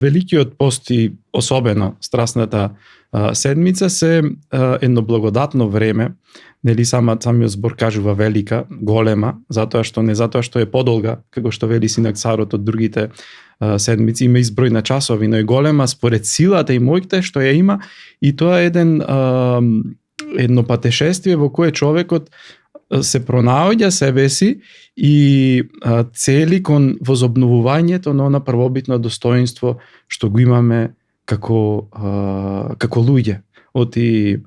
Великиот пост и особено страсната седмица се едно благодатно време, нели самиот збор кажува велика, голема, затоа што е подолга, како што вели Синак Царот од другите седмици, има изброј на часови, но е голема според силата и моќта што ја има, и тоа е едно патешествие во кое човекот се пронаоѓа себе си и цели кон возобновувањето на она првобитно достоинство што го имаме како луѓе. Оти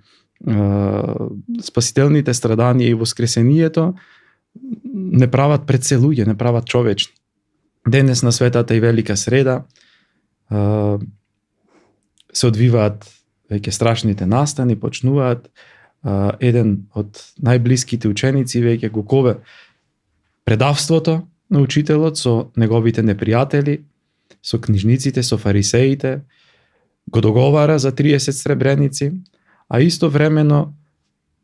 спасителните страданија и воскресението не прават пред се луѓе, не прават човечни. Денес на светата и велика среда се одвиваат веќе страшните настани, почнуваат. Еден од најблиските ученици веќе го кове предавството на учителот со неговите непријатели, со книжниците, со фарисеите, го договара за 30 сребреници, а истовремено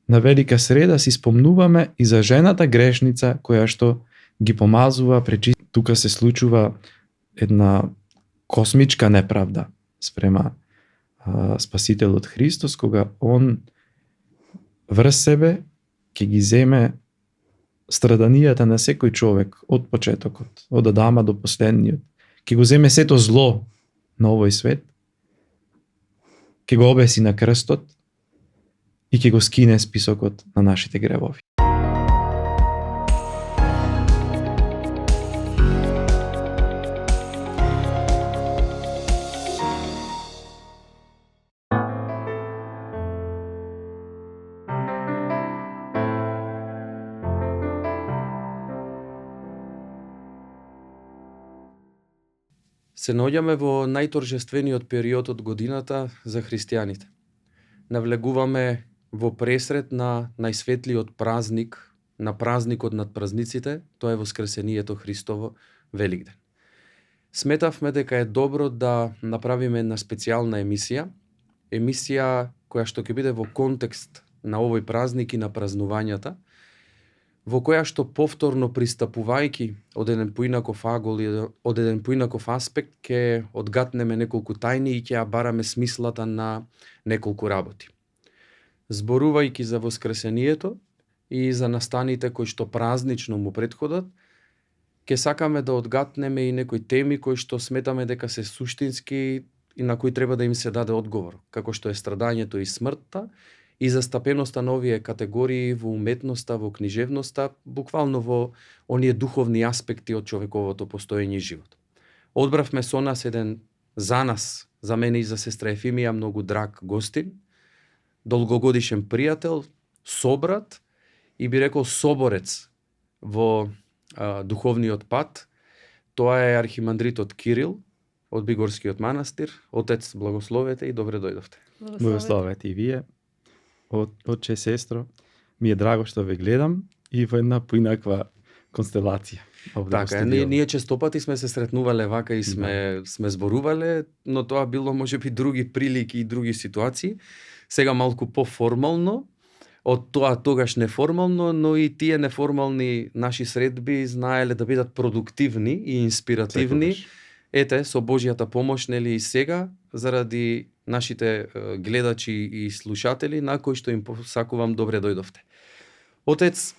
на велика среда си спомнуваме и за жената грешница која што ги помазува пречи. Тука се случува една космичка неправда спрема Спасителот Христос, кога он врз себе ќе ги земе страданијата на секој човек од почетокот, од Адама до последниот. Ќе го земе сето зло на овој свет, ќе го обеси на крстот и ќе го скине списокот на нашите гревови. Се наоѓаме во најторжествениот период од годината за христијаните. Навлегуваме во пресрет на најсветлиот празник, на празникот над празниците, тоа е Воскресението Христово, Великден. Сметавме дека е добро да направиме една специјална емисија која што ќе биде во контекст на овој празник и на празнувањата, во која што повторно пристапувајќи од еден поинаков агол и од еден поинаков аспект ќе одгатнеме неколку тајни и ќе ја бараме смислата на неколку работи. Зборувајќи за Воскресението и за настаните кои што празнично му претходат, ќе сакаме да одгатнеме и некои теми кои што сметаме дека се суштински и на кои треба да им се даде одговор, како што е страдањето и смртта, и застапеноста на овие категории во уметноста, во книжевноста, буквално во оние духовни аспекти од човековото постоење и живот. Одбравме со нас еден за нас, за мене и за сестра Ефимија, многу драг гостин, долгогодишен пријател, собрат и би рекол соборец во духовниот пат. Тоа е архимандритот Кирил од Бигорскиот манастир. Отец, благословете и добре дојдовте. Благословете и вие. Отче, сестро, ми е драго што ве гледам и во една поинаква констелација. Така, ние честопати сме се сретнувале вака и сме зборувале, но тоа било можеби други прилики и други ситуации. Сега малку поформално, од тоа тогаш неформално, но и тие неформални наши средби знаеле да бидат продуктивни и инспиративни. Ете, со Божјата помош, нели и сега, заради нашите гледачи и слушатели, на кои што им посакувам добре дојдовте. Отец,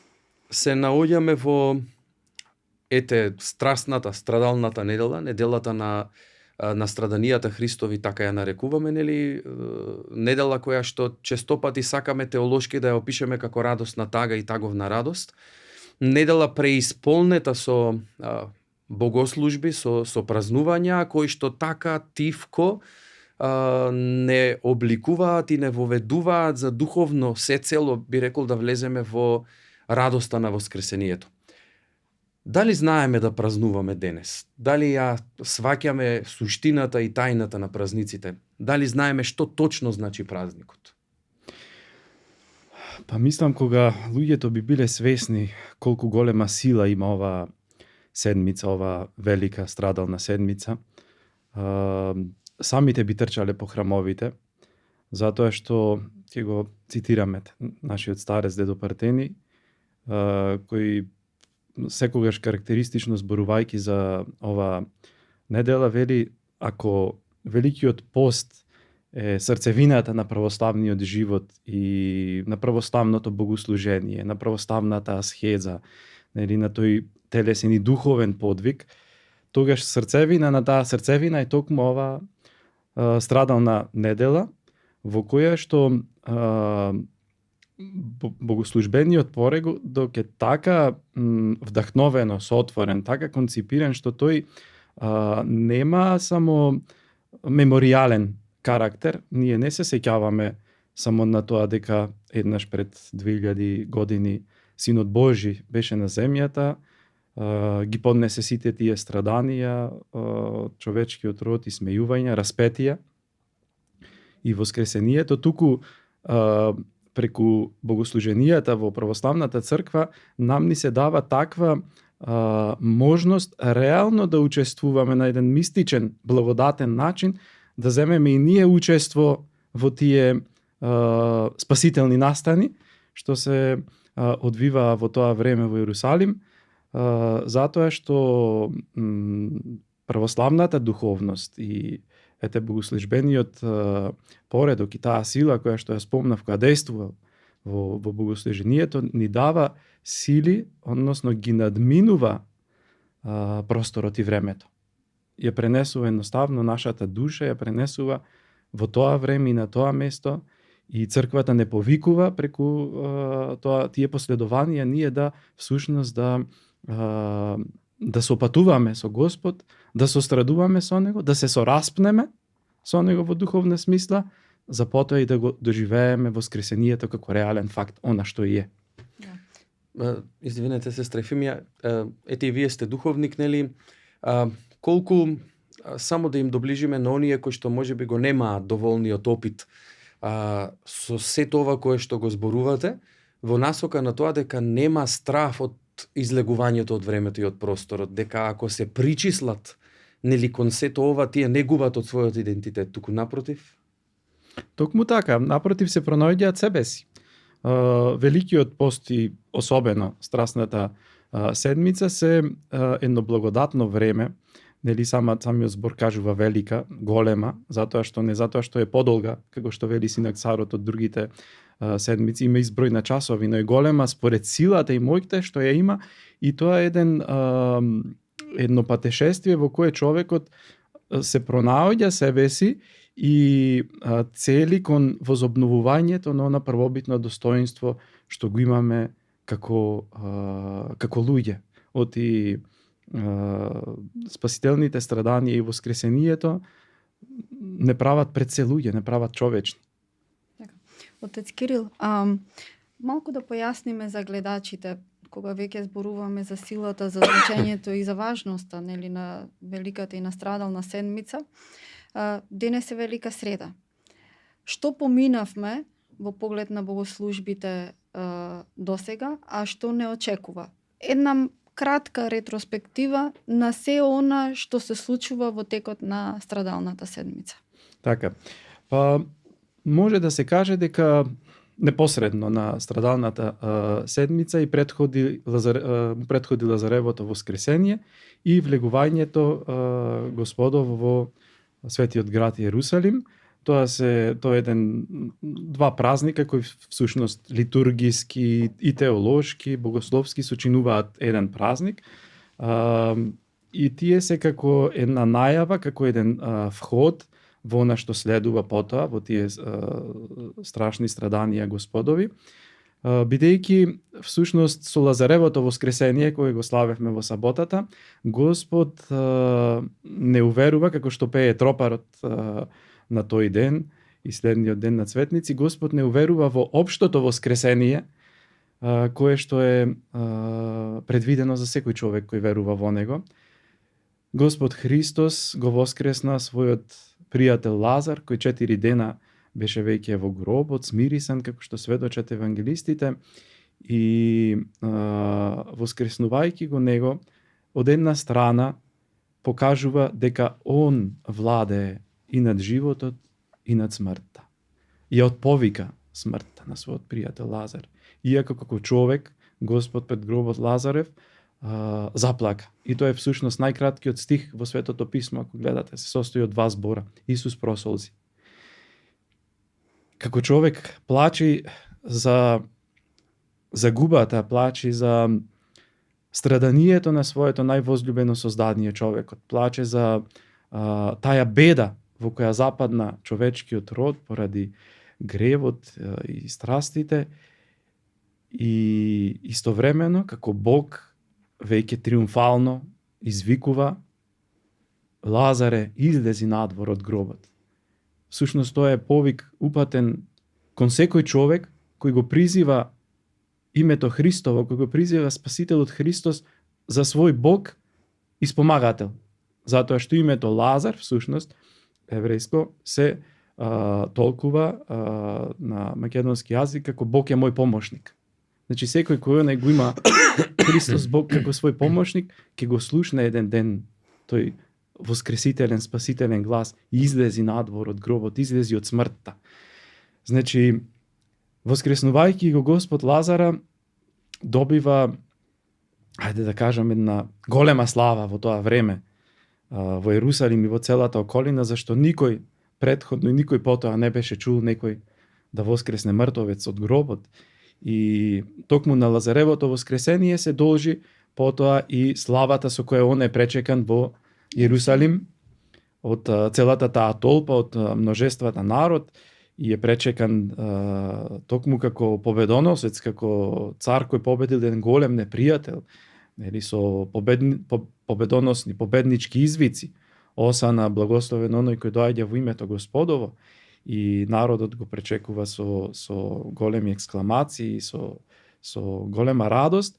се наоѓаме во страстната, страдалната недела, неделата на страданијата Христови, така ја нарекуваме, нели, недела која што честопати сакаме теолошки да ја опишеме како радосна тага и таговна радост. Недела преисполнета со богослужби, со празнувања, кои што така тивко не обликуваат и не воведуваат за духовно сецело, би рекол, да влеземе во радоста на Воскресението. Дали знаеме да празнуваме денес? Дали ја сваќаме суштината и тајната на празниците? Дали знаеме што точно значи празникот? Па мислам, кога луѓето би биле свесни колку голема сила има ова седмица, ова велика страдална седмица, самите би трчале по храмовите, затоа што ќе го цитираме нашиот старец Дедо Партени, кој секогаш карактеристично зборувајќи за ова недела вели: ако великиот пост е срцевината на православниот живот и на православното богослужение, на православната асхеза, нели, на тој телесен и духовен подвиг, тогаш срцевина на таа срцевина е токму ова страдална недела, во која што богослужбениот поредок е така вдахновено, сотворен, така конципиран, што тој нема само меморијален карактер. Ние не се сеќаваме само на тоа дека еднаш пред 2000 години Синот Божи беше на земјата, ги поднесе сите тие страданија, човечкиот род, и смејувања, распетија и воскресението, туку преку богослуженијата во православната црква нам ни се дава таква можност реално да учествуваме на еден мистичен, благодатен начин, да земеме и ние учество во тие спасителни настани што се одвиваа во тоа време во Јерусалим, затоа што православната духовност и богослужбениот поредок и таа сила која што ја спомнав, која действува во богослужението, ни дава сили, односно ги надминува просторот и времето. Ја пренесува едноставно нашата душа, ја пренесува во тоа време и на тоа место, и црквата не повикува преку тие последувања ние да всушност да се опатуваме со Господ, да се страдуваме со Него, да се сораспнеме со Него во духовна смисла, за потоа и да го доживееме воскресението како реален факт, она што и е. Извинете, сестра Ефимија, ете и вие сте духовник, нели? Колку само да им доближиме на оние кои што можеби го немаат доволниот опит со сето ова кое што го зборувате, во насока на тоа дека нема страф од излегувањето од времето и од просторот, дека ако се причислат нели кон сето ова, тие не губат од својот идентитет, туку напротив? Токму така, напротив се пронаоѓаат себе си. Великиот пост и особено страстната седмица се едно благодатно време, нели самиот збор кажува велика, голема, затоа што е подолга, како што вели Синак Царот од другите седмици, има изброј на часови, но е голема според силата и моќта што ја има, и тоа е едно патешествие во кое човекот се пронаоѓа себе си и цели кон возобновувањето на она првобитно достоинство што го имаме како луѓе. Оти спасителните страданија и воскресението не прават пред се луѓе, не прават човечни. Отец Кирил, малку да појасниме за гледачите, кога веќе зборуваме за силата, за значењето и за важноста, нели, на великата и настрадална седмица. Денес е Велика среда. Што поминавме во поглед на богослужбите досега, а што не очекува? Една кратка ретроспектива на се она што се случува во текот на страдалната седмица. Така. Може да се каже дека непосредно на страдалната седмица и предходи Лазаревото воскресение и влегувањето Господово во светиот град Јерусалим. Тоа е два празника кои всушност литургиски и теолошки, богословски сочинуваат еден празник. И тие се како една најава, како еден вход во она што следува потоа, во тие страшни страданија Господови, бидејќи всушност со Лазаревото воскресение кое го славевме во саботата, Господ не уверува, како што пее тропарот на тој ден и следниот ден на цветници, Господ не уверува во општото воскресение кое што е предвидено за секој човек кој верува во него. Господ Христос го воскресна својот пријател Лазар, кој 4 дена беше веќе во гробот, смирисен, како што сведочат евангелистите, и воскреснувајќи го него, од една страна покажува дека он владее и над животот и над смртта. Ја отповика смртта на својот пријател Лазар. Иако како човек, Господ пред гробот Лазарев заплака. И тоа е всушност најкраткиот стих во Светото писмо, ако гледате, се состои од 2 збора. Исус просолзи. Како човек плачи за загубата, плачи за страданието на своето највозљубено создание човекот. Плаче за таа беда во која западна човечкиот род поради гревот и страстите, и истовремено како Бог веќе триумфално извикува: Лазаре, излези надвор од гробот. Всушност тоа е повик упатен кон секој човек кој го призива името Христово, кој го призива Спасителот Христос за свој Бог и спомагател. Затоа што името Лазар, всушност, еврејско, се толкува на македонски јазик како Бог е мој помошник. Значи секој кој не го има Христос Бог како свој помошник, ќе го слушне еден ден тој воскресителен, спасителен глас и излези надвор од гробот, излези од смртта. Значи, воскреснувајќи го Господ, Лазара добива, ајде да кажам, една голема слава во тоа време во Ерусалим и во целата околина, зашто никој претходно и никој потоа не беше чул некој да воскресне мртовец од гробот. И токму на Лазаревото воскресение се должи потоа и славата со која он е пречекан во Јерусалим од целата таа толпа, од множествата народ, и е пречекан токму како победоносец, како цар кој победил еден голем непријател, нели, со победоносни, победнички извици. Осана, благословен оној кој доаѓа во името Господово. И народот го пречекува со големи екскламации, со голема радост,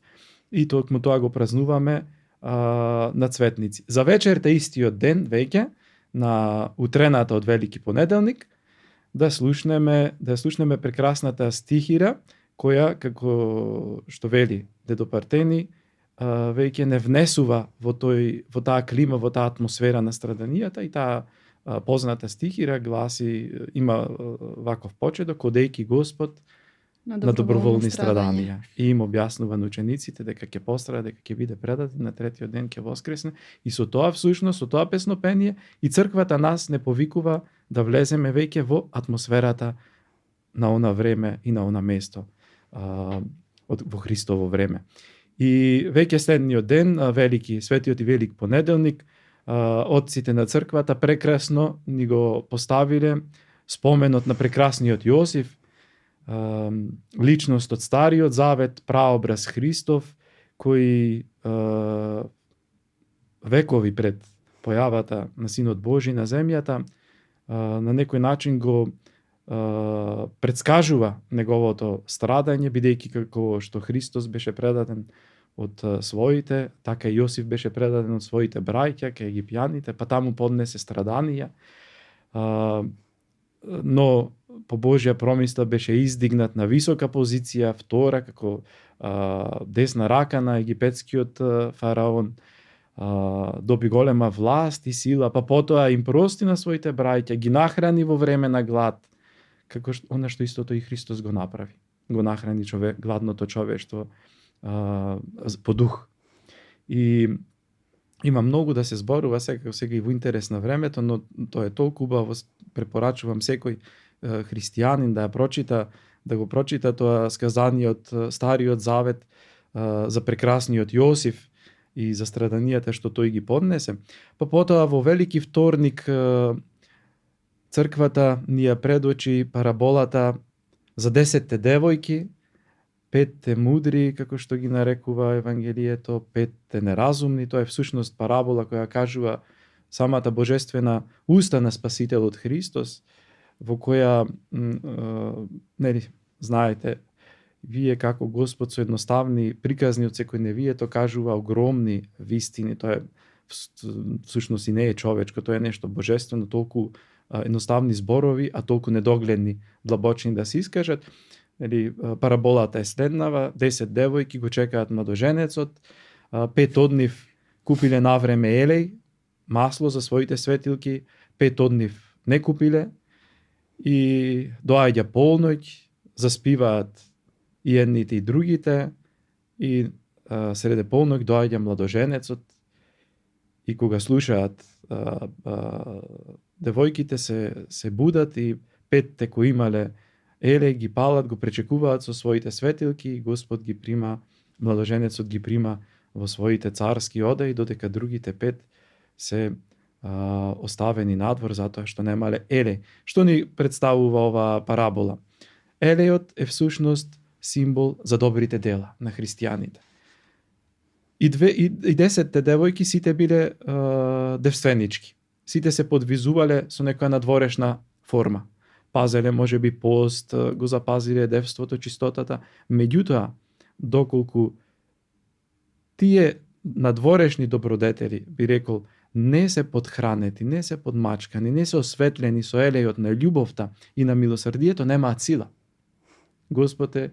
и токму тоа го празнуваме на Цветници. За вечерта истиот ден веќе на утрената од Велики понеделник да слушнеме прекрасната стихира која, како што вели Дедо Партени, веќе не внесува во таа клима, во таа атмосфера на страданијата, и таа позната стихира гласи, има ваков почеток: одејки Господ на доброволни страданија. И им објаснува на учениците дека ќе пострада, дека ќе биде предаден, на третиот ден ќе воскресне. И со тоа всушност, со тоа песнопение, и црквата нас не повикува да влеземе веќе во атмосферата на она време и на она место, во Христово време. И веќе следниот ден, светиот и велик понеделник, отците на црквата прекрасно ни го поставиле споменот на прекрасниот Јосиф, личност од Стариот Завет, праобраз Христов, кој векови пред појавата на Синот Божи на земјата на некој начин го предскажува неговото страдање, бидејќи како што Христос беше предаден од своите, така и Јосиф беше предаден од своите браќа кај египјаните, па таму поднесе страданија, но по Божја промисла беше издигнат на висока позиција, втора како десна рака на египетскиот фараон, доби голема власт и сила, па потоа им прости на своите браќа, ги нахрани во време на глад, како она што истото и Христос го направи. Го нахрани гладното човештво по дух. И има многу да се зборува сега и во интерес на времето, но тоа е толку убаво, препорачувам секој христијанин да ја прочита, да го прочита тоа сказание од Стариот Завет за прекрасниот Јосиф и за страданијата што тој ги поднесе. Па потоа во Велики вторник црквата ни ја предочи параболата за 10 девојки, 5 мудри, како што ги нарекува Евангелието, 5 неразумни. Тоа е всушност парабола која кажува самата божествена уста на Спасителот Христос, во која, нели, знаете, вие како Господ со едноставни приказни од секојдневието кажува огромни вистини. Тоа е всушност и не е човечко, тоа е нешто божествено, толку едноставни зборови, а толку недогледни, длабочни да се искажат. Нели, параболата е следнава: 10 девојки го чекаат младоженецот, 5 од нив купиле навреме елеј, масло за своите светилки, 5 од нив не купиле, и доаѓа полноќ, заспиваат и едните и другите, и среде полнок доаѓа младоженецот и кога слушаат девојките се будат и петте кои имале еле ги палат, го пречекуваат со своите светилки и Господ ги прима, младоженецот ги прима во своите царски одеи, додека другите 5 се оставени надвор затоа што немале еле. Што ни представува оваа парабола? Елејот е всушност символ за добрите дела на христијаните. И 10 девојки сите биле девственички. Сите се подвизувале со некоја надворешна форма. Пазеле можеби пост, го запазиле девството, чистотата. Меѓутоа, доколку тие надворешни добродетели, би рекол, не се подхранети, не се подмачкани, не се осветлени со елејот на љубовта и на милосрдието, немаат сила. Господ е,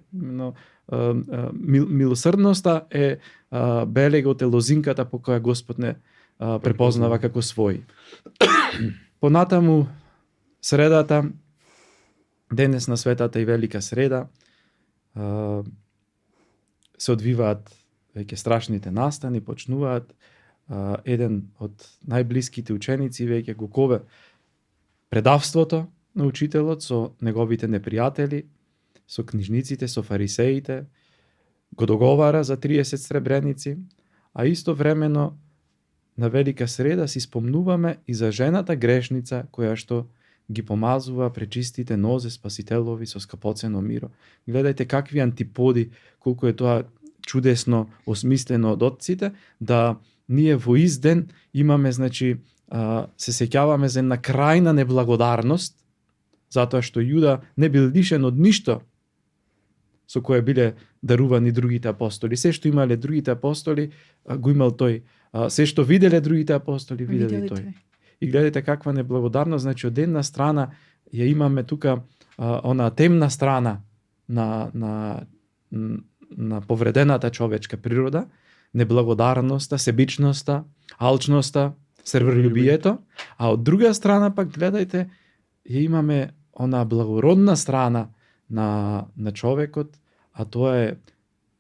милосрдноста е белегот, е лозинката по која Господ не препознава како свој. Понатаму, средата, денес на светата и велика среда, се одвиваат веќе страшните настани, почнуваат. Еден од најблиските ученици веќе го кове предавството на учителот со неговите непријатели, со книжниците, со фарисеите, го договара за 30 сребреници, а истовремено на велика среда си спомнуваме и за жената грешница која што ги помазува пречистите нозе Спасителови со скапоцено миро. Гледајте какви антиподи, колку е тоа чудесно осмислено од отците, да ние во изден имаме, значи, се сеќаваме за една крајна неблагодарност, затоа што Јуда не бил лишен од ништо со кое биле дарувани другите апостоли. Се што имале другите апостоли, го имал тој. Се што виделе другите апостоли, видели тој. И гледате каква неблагодарност, значи од една страна ја имаме тука она темна страна на повредената човечка природа, неблагодарноста, себичноста, алчноста, сребролюбието, а од друга страна пак гледајте ја имаме она благородна страна на човекот, а тоа е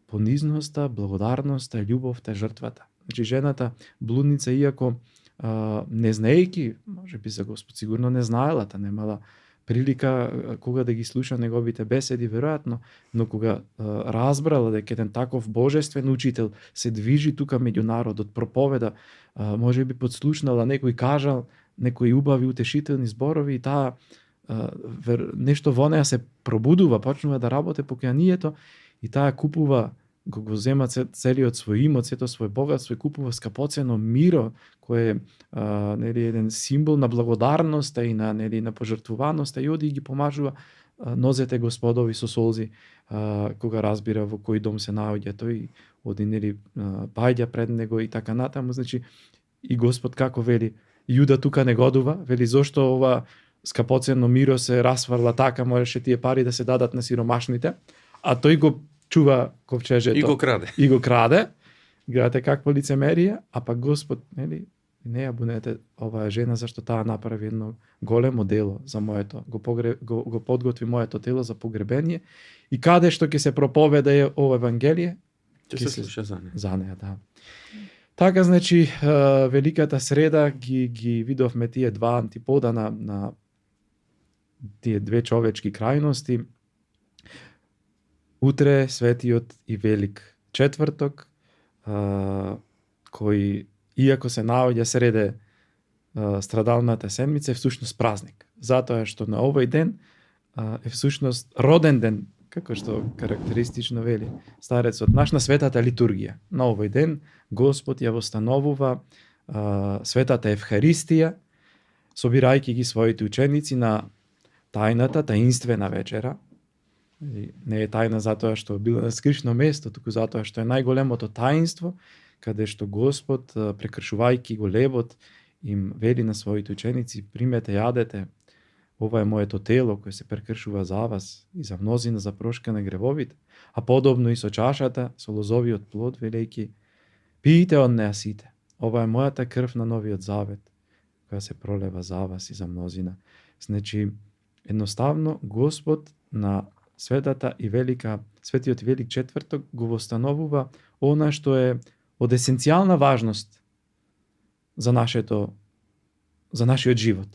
понизноста, благодарноста, љубовта, жртвата. Значи жената блудница, иако не знаејќи, може би за Господ сигурно не знаела, та немала прилика кога да ги слуша неговите беседи, веројатно, но кога разбрала дека еден таков божествен учител се движи тука меѓу народот, проповеда, може би подслушнала некој кажал, некои убави утешителни зборови и таа нешто во неа се пробудува, почнува да работи покајанието и таа купува, го зема целиот свој имот, сето свој богатство и купува скапоцено миро, кој е нели еден символ на благодарноста и на нели на пожртвуваноста и оди и ги помажува нозете Господови со солзи, кога разбира во кој дом се наоѓа тој, оди нели паѓа пред него и така натаму, значи и Господ како вели, Јуда тука не годува, вели зошто ова скапоцено миро се расфарла така, можеше тие пари да се дадат на сиромашните, а тој го чува ковчежето. И го краде. Гледате какво лицемерие, а пак Господ, нели, не ја бунете оваа жена зашто таа направи едно големо дело за моето, го подготви моето тело за погребение и каде што ќе се проповеда е ова евангелие, ќе се слуша за неа, да. Така, значи, великата среда ги видовме тие два антипода на тие две човечки крајности. Утре светиот и велик четврток, кој иако се наоѓа среде страдалната седмица, е всушност празник. Затоа што на овој ден е всушност роден ден, како што карактеристично вели старецот наш, на светата литургија. На овој ден Господ ја востановува светата Евхаристија, собирајќи ги своите ученици на тајната, таинствена вечера. Не е тајна затоа што била на скришно место, туку затоа што е најголемото таинство, каде што Господ, прекршувајќи го лебот, им вели на своите ученици: примете, јадете, ова е моето тело кое се прекршува за вас и за мнозина за прошка на гревовите, а подобно и со чашата, со лозовиот плод, велејќи: пиете од неа сите, ова е мојата крв на новиот завет, која се пролева за вас и за мнозина. Значи, едноставно Господ на светиот и велик четврток го востановува она што е од есенцијална важност за нашиот живот.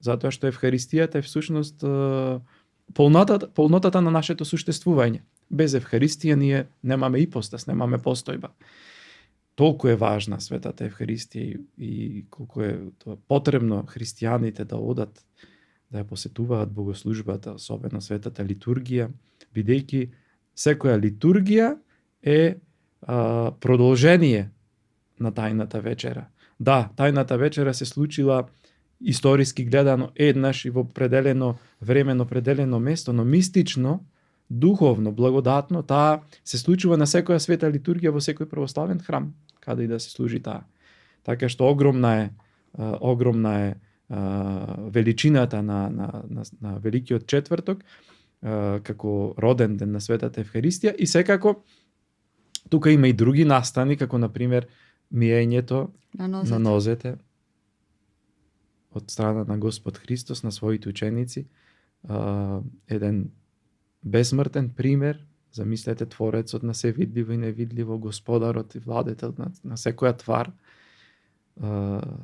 Затоа што Евхаристијата е всушност полнотата на нашето существување. Без Евхаристија ние немаме ипостас, немаме постојба. Толку е важна светата Евхаристија и колку е тоа потребно христијаните да одат, да ја посетуваат богослужбата, особено светата литургија, бидејќи секоја литургија е продолжение на тајната вечера. Да, тајната вечера се случила историски гледано еднаш и во определено времено, определено место, но мистично, духовно, благодатно, таа се случува на секоја света литургија во секој православен храм, каде и да се служи таа. Така што огромна е величината на Великиот четврток, како роден ден на светата Евхаристија, и секако тука има и други настани, како например миењето на нозете од страна на Господ Христос на своите ученици, еден безсмртен пример. Замислете, Творецот на се видливо и невидливо, Господарот и владетел на секоја твар,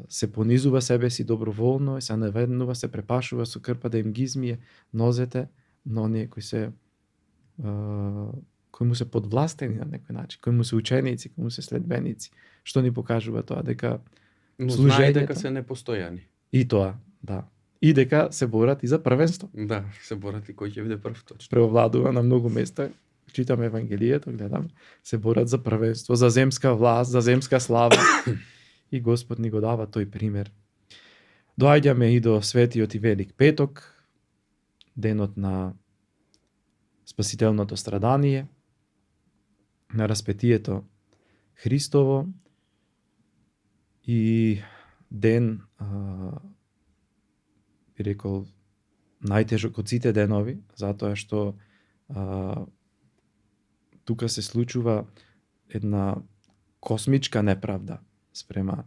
се понизува себе си доброволно и се наведнува, се препашува со крпа да им ги измие нозете на оние кои му се подвластени на некој начин, кои му се ученици, кои му се следбеници. Што ни покажува тоа? Дека служењето дека се непостојани. И тоа, да. И дека се борат и за првенство. Да, се борат и кој ќе биде прв, точно. Преовладува на многу места, читаме Евангелието, гледам, се борат за првенство, за земска власт, за земска слава. И Господ ни го дава тој пример. Доаѓаме и до светиот и велик петок, денот на спасителното страдание, на распетието Христово и ден, би рекол, најтежок од сите денови, затоа што тука се случува една космичка неправда спрема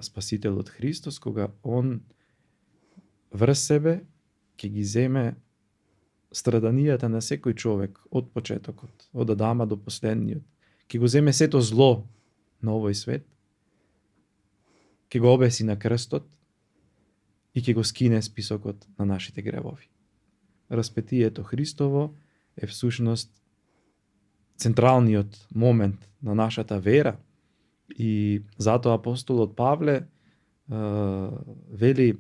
Спасителот Христос, кога Он врз себе ќе ги земе страданијата на секој човек од почетокот, од Адама до последниот. Ќе го земе сето зло на овој свет, ќе го обеси на крстот и ќе го скине списокот на нашите гревови. Распетието Христово е всушност централниот момент на нашата вера и затоа апостолот Павле вели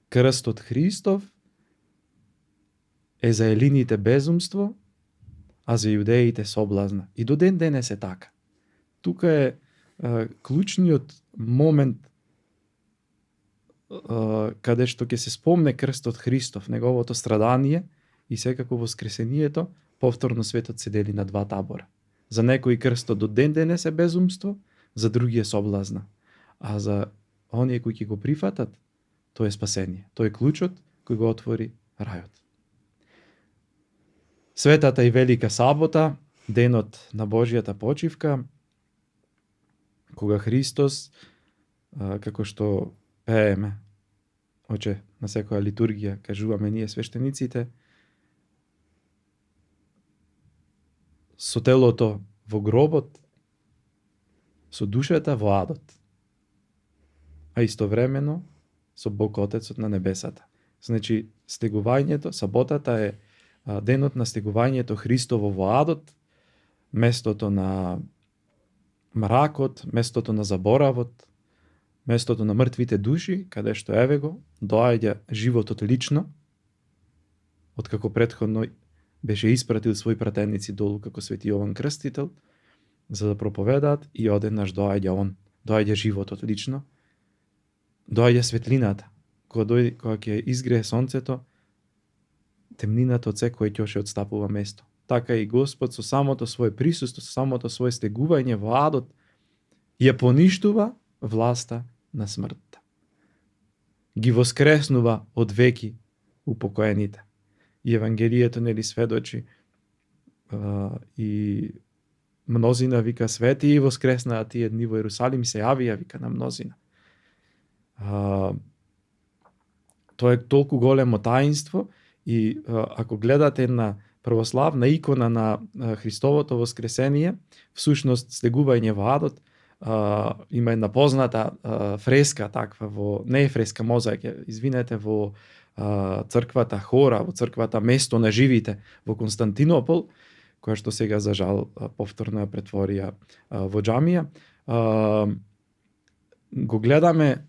крстот Христов е за елините безумство, а за јудеите соблазна. И до ден денес е така. Тука е клучниот момент каде што ќе се спомне крстот Христов, неговото страдание и секако воскресението, повторно светот се дели на два табора. За некои крстот до ден денес е безумство, за други е соблазна. А за оние кои ќе го прифатат, тоа е спасение. Тој е клучот кој го отвори рајот. Светата и велика сабота, денот на Божјата почивка, кога Христос, како што пееме, оче на секоја литургија, кажуваме ние свештениците, со телото во гробот, со душата во адот, а истовремено со Бог Отецот на небесата. Значи, стегувањето, саботата е денот на стегувањето Христово во адот, местото на мракот, местото на заборавот, местото на мртвите души, каде што еве го, доаѓа животот лично, откако претходно беше испратил своји пратеници долу како Свети Јован Крстител, за да проповедаат, и одеднаш доаѓа он, доаѓа животот лично, доаѓа светлината, кога ќе изгрее сонцето, темнината од секој ќе отстапува место. Така и Господ со самото свое присуство, со самото свое стегување во адот, ја поништува власта на смртта. Ги воскреснува од веки упокоените. И Евангелието нели сведочи и мнозина вика свети и воскреснаа тие дни во Ерусалим, се јавија вика на мнозина. Тоа е толку големо таинство и ако гледате една православна икона на Христовото воскресение, всушност слегување во адот. Има една позната фреска таква не е фреска, мозаик, извинете, во црквата Хора, во црквата Место на живите во Константинопол, која што сега за жал повторно ја претворија во џамија. Го гледаме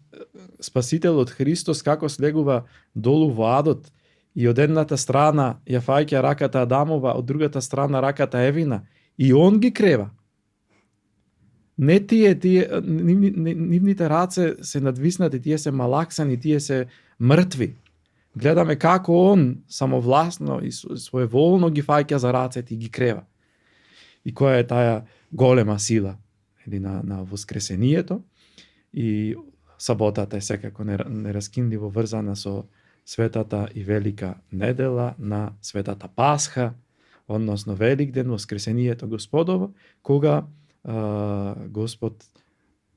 Спасителот Христос како слегува долу во адот и од едната страна ја фаќа раката Адамова, од другата страна раката Евина, и он ги крева. Не нивните раце се надвиснати, тие се малаксани, тие се мртви. Гледаме како он самовласно и своеволно ги фаќа за рацете и ги крева. И која е таа голема сила на воскресението. И саботата е секако нераскиндливо врзана со светата и велика недела на светата Пасха, односно Великден, воскресението Господово, кога Господ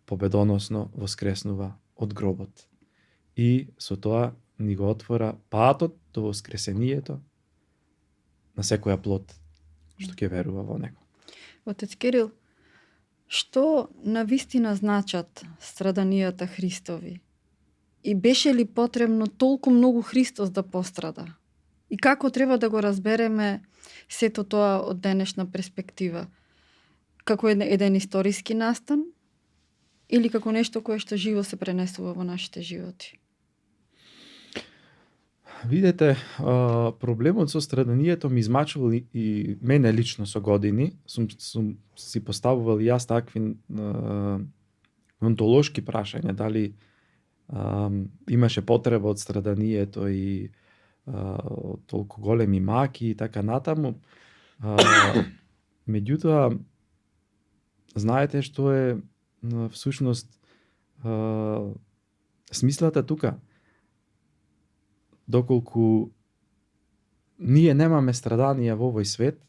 победоносно воскреснува од гробот. И со тоа ни го отвора патот до воскресението на секоја плод што ќе верува во него. Отец Кирил, што навистина значат страданијата Христови? И беше ли потребно толку многу Христос да пострада? И како треба да го разбереме сето тоа од денешна перспектива? Како еден историски настан или како нешто кое што живо се пренесува во нашите животи? Видете, проблемот со страданието ми измачувал и мене лично со години. Сум си поставувал и јас такви онтолошки прашања, дали имаше потреба од страданието и толку големи маки и така натаму. Меѓутоа, знаете што е всушност смислата тука? Доколку ние немаме страданија во овој свет,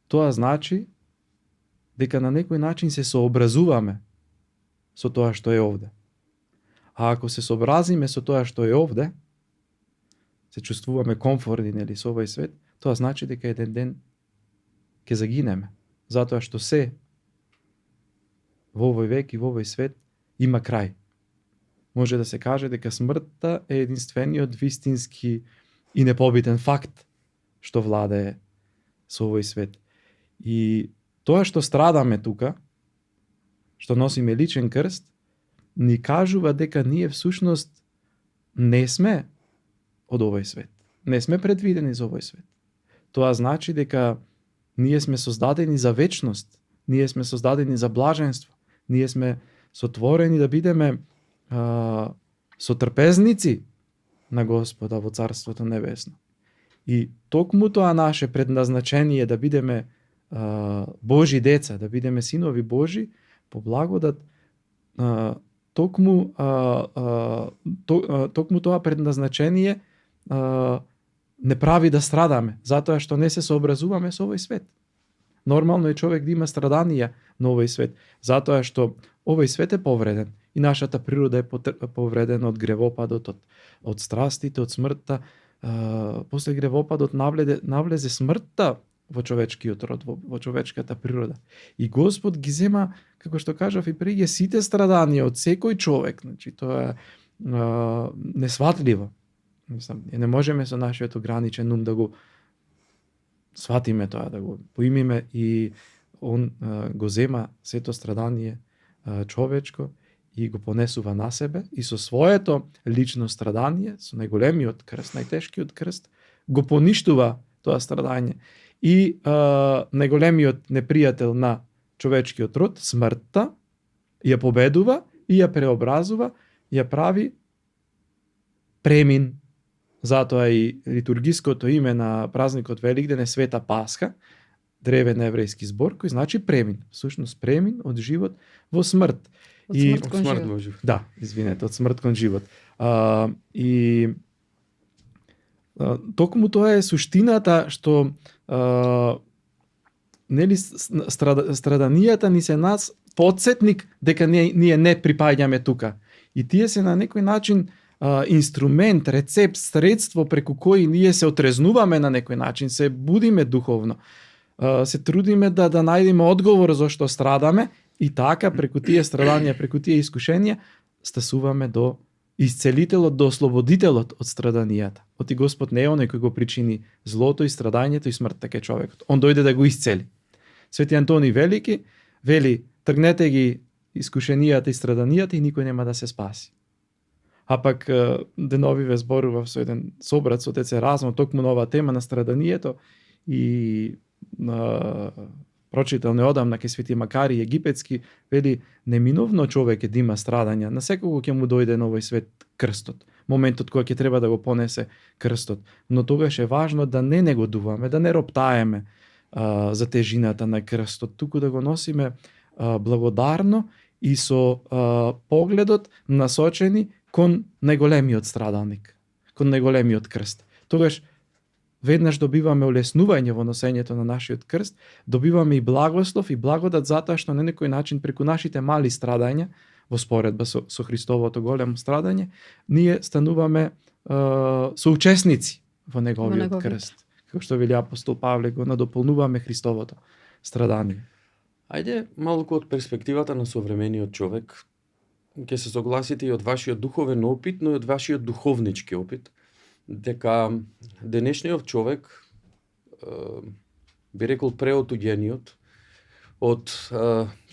тоа значи дека на некој начин се сообразуваме со тоа што е овде. А ако се сообразиме со тоа што е овде, се чувствуваме комфортни со овој свет, тоа значи дека еден ден ќе загинеме. Затоа што се во овој век и во овој свет има крај. Може да се каже дека смртта е единствениот вистински и непобитен факт што владее со овој свет. И тоа што страдаме тука, што носиме личен крст, ни кажува дека ние всушност не сме од овој свет. Не сме предвидени за овој свет. Тоа значи дека ние сме создадени за вечност, ние сме создадени за блаженство, ние сме сотворени да бидеме сотрпезници на Господа во Царството Небесно. И токму тоа наше предназначение да бидеме Божи деца, да бидеме синови Божи, по благодат, токму тоа предназначение не прави да страдаме, затоа што не се сообразуваме со овој свет. Нормално е човек да има страданија на овој свет, затоа што овој свет е повреден и нашата природа е повредена од гревопадот, од страстите, од смртта. После гревопадот навлезе смртта во човечкиот род, во човечката природа. И Господ ги зема, како што кажав и преѓе, сите страданија од секој човек. Значи, тоа е несватливо. Не можеме со нашиот ограничен ум да го сватиме тоа, да го поимиме, и он го зема сето страдание човечко и го понесува на себе, и со своето лично страдание, со најголемиот крст, најтешкиот крст, го поништува тоа страдање. И најголемиот непријател на човечкиот род, смртта, ја победува и ја преобразува, ја прави премин. Затоа и литургиското име на празникот Великден е Света Пасха, древен еврејски збор, кој значи премин. Всушност премин од живот во смрт. Од смрт кон живот. Да, извинете, од смрт кон живот. Токму тоа е суштината што страданијата ни се нас подсетник дека ние не припаѓаме тука. И тие се на некој начин инструмент, рецепт, средство преку кој ние се отрезнуваме на некој начин, се будиме духовно, се трудиме да најдеме одговор зашто страдаме и така преку тие страдања, преку тие искушенија стасуваме до исцелителот, до ослободителот од страданијата. Оти Господ не е оној кој го причини злото и страдањето и смртта кај човекот. Он дојде да го исцели. Свети Антони Велики вели: тргнете ги искушенијата и страданијата и никој нема да се спаси. А пак деновиве зборував со еден собрат со отец Еразмо токму на оваа тема на страданието и прочитал неодамна кај Свети Макари Египетски, вели неминовно човек е да има страдања, на секого ќе му дојде на овој свет крстот, моментот кога ќе треба да го понесе крстот, но тогаш е важно да не негодуваме, да не роптаеме за тежината на крстот, туку да го носиме благодарно и со погледот насочени кон најголемиот страдалник, кон најголемиот крст. Тогаш веднаш добиваме улеснување во носењето на нашиот крст, добиваме и благослов и благодат затоа што на некој начин преку нашите мали страдања, во споредба со Христовото големо страдање, ние стануваме соучесници во неговиот крст. Како што вели апостол Павле, го надополнуваме Христовото страдање. Ајде малку од перспективата на современиот човек, ќе се согласите и од вашиот духовен опит, но и од вашиот духовнички опит, дека денешниот човек, би рекол преотуѓениот од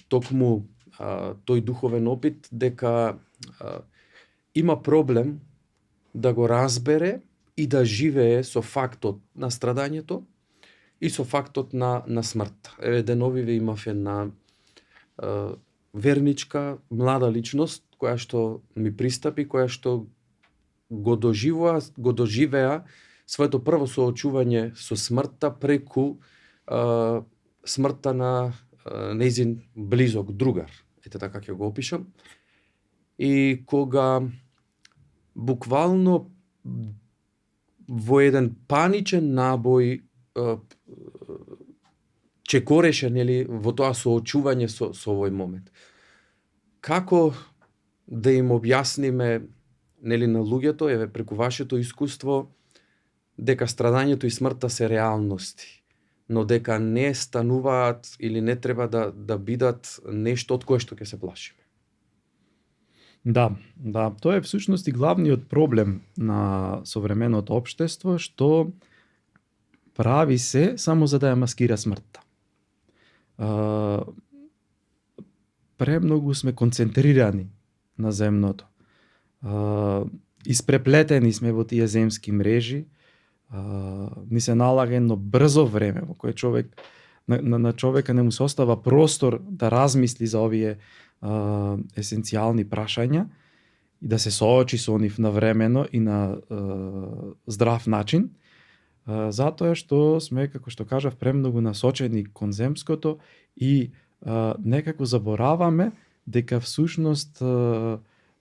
токму тој духовен опит, дека има проблем да го разбере и да живее со фактот на страдањето и со фактот на смртта. Еве деновиве имав една верничка, млада личност, која што ми пристапи, која што го доживеа своето прво соочување со смртта преку смртта на нејзин близок другар. Ете така ќе го опишам. И кога буквално во еден паничен набој чекореше, нели, во тоа соочување со овој момент. Како да им објасниме, нели, на луѓето, еве преку вашето искуство, дека страдањето и смртта се реалности, но дека не стануваат или не треба да бидат нешто од кое што ќе се плашиме. Да, тоа е всушност и главниот проблем на современото општество, што прави се само за да ја маскира смртта. Премногу сме концентрирани на земното. Испреплетени сме во тие земски мрежи, ни се налага едно брзо време во кое човек на човека не му се остава простор да размисли за овие есенцијални прашања и да се соочи со нив навремено и на здрав начин, затоа што сме, како што кажав, премногу насочени кон земското и некако забораваме дека всушност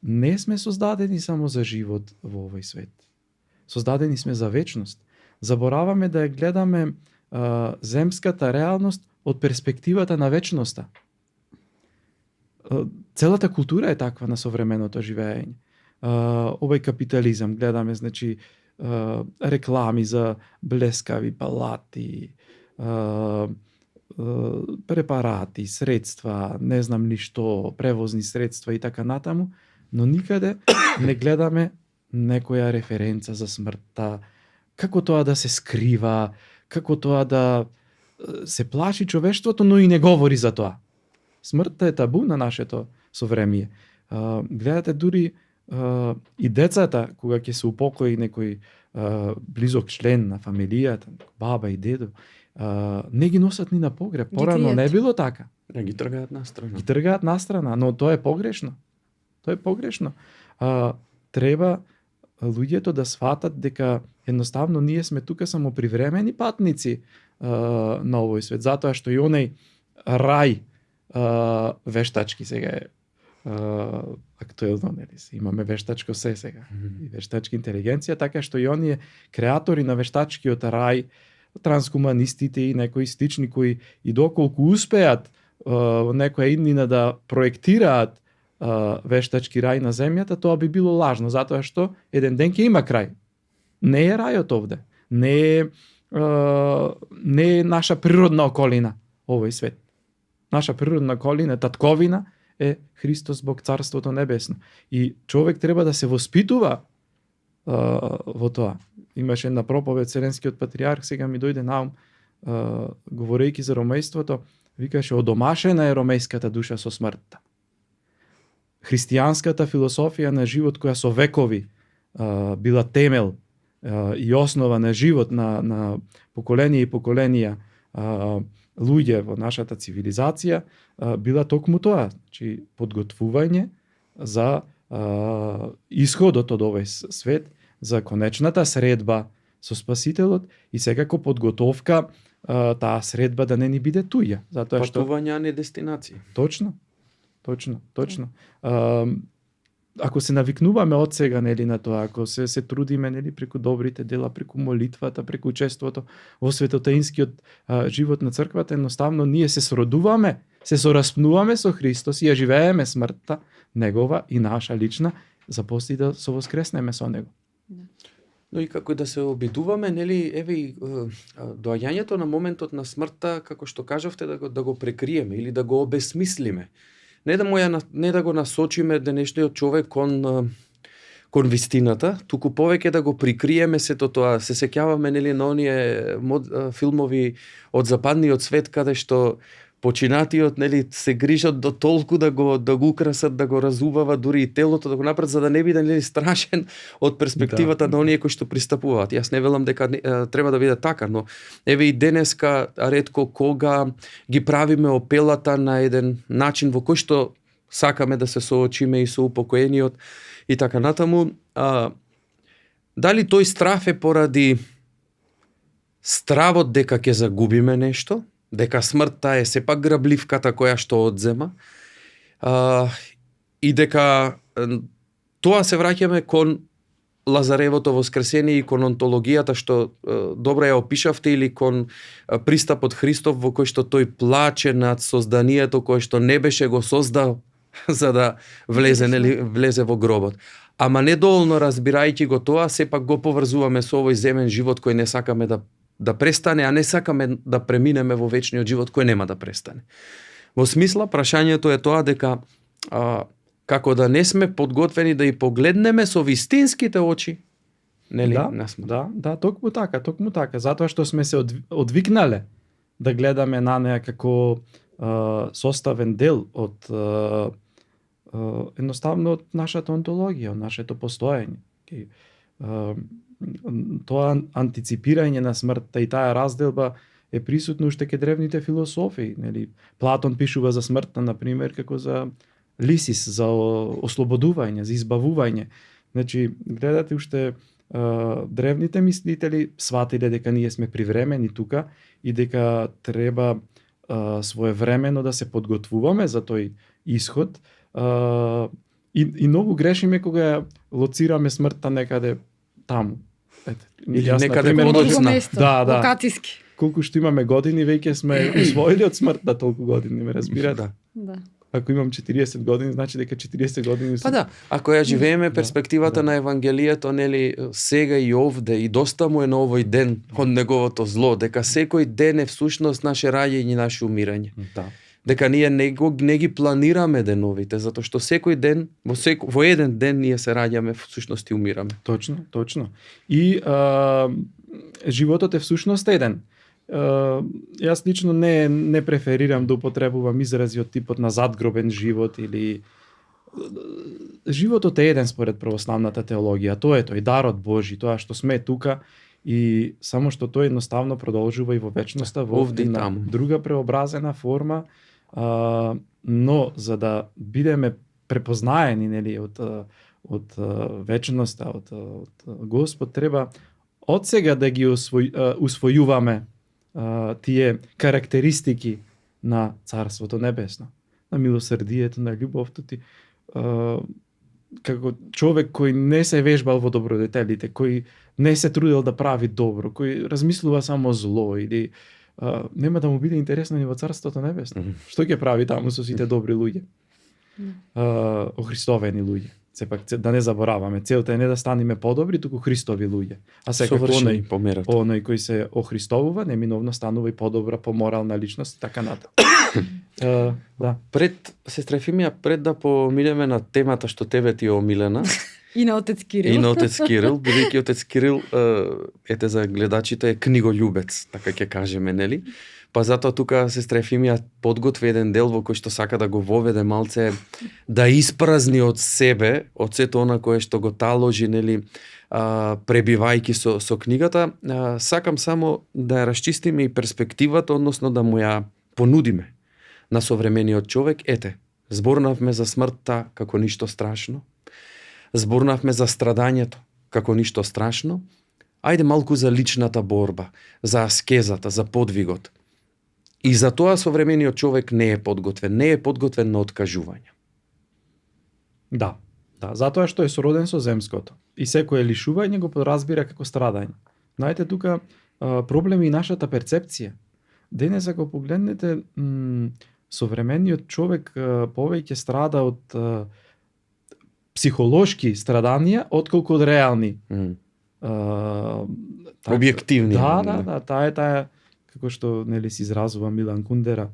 не сме создадени само за живот во овој свет. Создадени сме за вечност. Забораваме да ја гледаме земската реалност од перспективата на вечноста. Целата култура е таква на современото живење. Овој капитализам, гледаме, значи, реклами за блескави палати, препарати, средства, не знам ни што, превозни средства и така натаму, но никаде не гледаме некоја референца за смртта, како тоа да се скрива, како тоа да се плаши човештвото, но и не говори за тоа. Смртта е табу на нашето совремие. Гледате дури и децата, кога ќе се упокои некој близок член на фамилијата, баба и дедо, не ги носат ни на погреб. Порано не било така. Не ги тргаат настрана. Ги тргаат настрана, но тоа е погрешно. Тоа е погрешно. Треба луѓето да сватат дека едноставно ние сме тука само привремени патници на овој свет, затоа што и оној рај вештачки сега е актуелно, нели? Имаме вештачко се сега. И вештачка интелигенција, така што и оние креатори на вештачкиот рај, трансхуманистите и некои стични кои и доколку успеат некоја иднина да проектираат вештачки рај на земјата, тоа би било лажно, затоа што еден ден ќе има крај. Не е рајот овде. Не е наша природна околина овој свет. Наша природна околина, татковина е Христос Бог, Царството Небесно. И човек треба да се воспитува во тоа. Имаше една проповед Вселенскиот патриарх, сега ми дојде на ум, говорејќи за ромејството, викаше: одомашена е ромејската душа со смртта. Христијанската философија на живот, која со векови била темел и основа на живот на поколенија и поколенија луѓе во нашата цивилизација, била токму тоа, значи подготвување за исходот од овој свет, за конечната средба со Спасителот и секако подготовка таа средба да не ни биде туѓа, затоа што патување, а не дестинација. Точно. Ако се навикнуваме од сега, нели, на тоа, ако се трудиме, нели, преку добрите дела, преку молитвата, преку учеството во светотеинскиот живот на црквата, едноставно ние се сродуваме, се сораспнуваме со Христос и ја живееме смртта негова и наша лична, за после да се воскреснеме со него. Но и како да се обидуваме, нели, еве и доаѓањето на моментот на смртта, како што кажавте, да го прекриеме или да го обесмислиме. Не да го насочиме денешниот човек кон вистината, туку повеќе да го прикриеме сето тоа. Се сеќаваме, нели, на оние филмови од западниот свет, каде што починатиот, нели, се грижат до толку да го украсат, да го разубават дури и телото, да го направат, за да не биде, нели, страшен од перспективата на оние кои што пристапуваат. Јас не велам дека треба да биде така, но еве и денеска ретко кога ги правиме опелата на еден начин во кој што сакаме да се соочиме и со упокоениот и така натаму. Дали тој страв е поради стравот дека ќе загубиме нешто, дека смртта е сепак грабливката која што одзема, и дека тоа се враќаме кон Лазаревото воскресение и кон онтологијата што добро ја опишавте, или кон пристапот Христов во кој што тој плаче над созданието кое што не беше го создал за да влезе во гробот. Ама недоволно разбирајќи го тоа, сепак го поврзуваме со овој земен живот кој не сакаме да престане, а не сакаме да преминеме во вечниот живот кој нема да престане. Во смисла, прашањето е тоа дека како да не сме подготвени да и погледнеме со вистинските очи, нели? Да, токму така, затоа што сме се одвикнале да гледаме на неа како составен дел од едноставно од нашата онтологија, од нашето постоење. Тоа антиципирање на смртта и таа разделба е присутно уште ке древните философии, нели? Платон пишува за смртта, на пример, како за лисис, за ослободување, за избавување. Значи, гледате уште древните мислители сватиле дека ние сме привремени тука и дека треба своевремено да се подготвуваме за тој исход. И многу грешиме кога лоцираме смртта некаде таму. Или некаде подоцна. Да. Локациски. Колку што имаме години, веќе сме усвоили од смртта толку години, ме разбирате? Да. Ако имам 40 години, значи дека 40 години Па да, ако ја живееме перспективата на Евангелието, нели, сега и овде, и доста му е на овој ден од неговото зло, дека секој ден е всушност наше раѓање и наше умирање. Да. Дека ние не ги планираме деновите, затоа што секој ден, во еден ден ние се раѓаме, всушност и умираме. Точно. И животот е всушност еден. Јас лично не преферирам да употребувам изрази од типот на задгробен живот или животот е еден според православната теологија. Тоа е тој дарот Божи, тоа што сме тука и само што тој едноставно продолжува и во вечноста во една друга преобразена форма, но за да бидеме препознаени, нели, од вечноста, од Господ, треба од сега да ги усвојуваме тие карактеристики на Царството Небесно, на милосрдието, на љубовта ти, како човек кој не се вежбал во добродетелите, кој не се трудел да прави добро, кој размислува само зло или нема да му биде интересно ни во Царството Небесно. Што ќе прави таму со сите добри луѓе? охристовени луѓе. Сепак да не забораваме, целта е не да станеме подобри, туку Христови луѓе. А секако оној кој се охристовува, неминовно станува и подобра, поморална личност и така натаму. Да. Пред сестра Ефимија, пред да поминеме на темата што тебе ти е омилена, и на отец Кирил. И на отец Кирил, бидејќи отец Кирил, ете за гледачите, е книголюбец, така ќе кажеме, нели? Па затоа тука сестра Ефимија подготви еден дел во кој што сака да го воведе малце, да испразни од себе, од сето она кое што го таложи, нели, пребивајќи со книгата. Сакам само да ја расчистиме и перспективата, односно да му ја понудиме на современиот човек. Ете, зборнавме за смртта како ништо страшно, зборнавме за страдањето како ништо страшно. Ајде малку за личната борба, за аскезата, за подвигот. И за тоа современиот човек не е подготвен на откажување. Да, затоа што е сороден со земското. И секое лишување го подразбира како страдање. Знаете, тука проблем и нашата перцепција. Денес ако погледнете, современиот човек повеќе страда од психолошки страданија, отколку од реални. Објективни. Да, таа како што нели се изразува Милан Кундера,